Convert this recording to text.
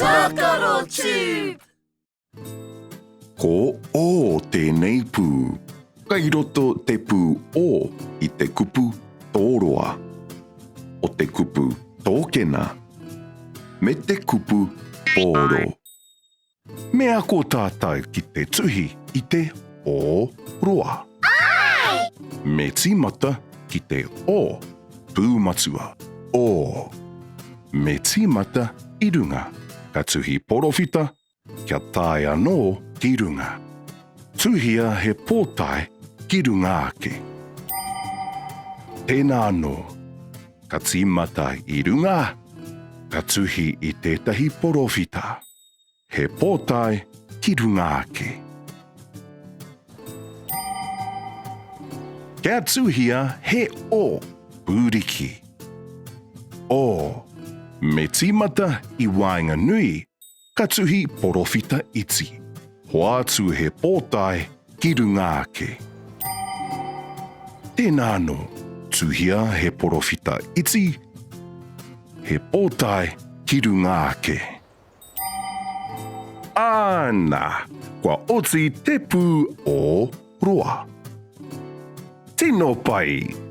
Tākaro Tube! Ko O tēnei pū. Kei roto te pū O i te kupu tōroa, o te kupu tōkena, me te kupu pōro. Me ako tātou ki te tuhi i te O roa. Me tīmata ki te O pūmatua, O. Me tīmata i runga, ka tuhi porowhita kia tae anō ki runga. Tuhia he pōtae ki runga ake. Tēnā anō, ka tīmata i runga, ka tuhi i tētahi porowhita. He pōtae ki runga ake. Kia tuhia he o pūriki. O. Me tīmata i waenganui, ka tuhi porowhita iti. Hoatu he pōtae ki runga ake. Tēnā anō, tuhia he porowhita iti, he pōtae ki runga ake. Āna, kua oti te pū o Roa. Tino pai!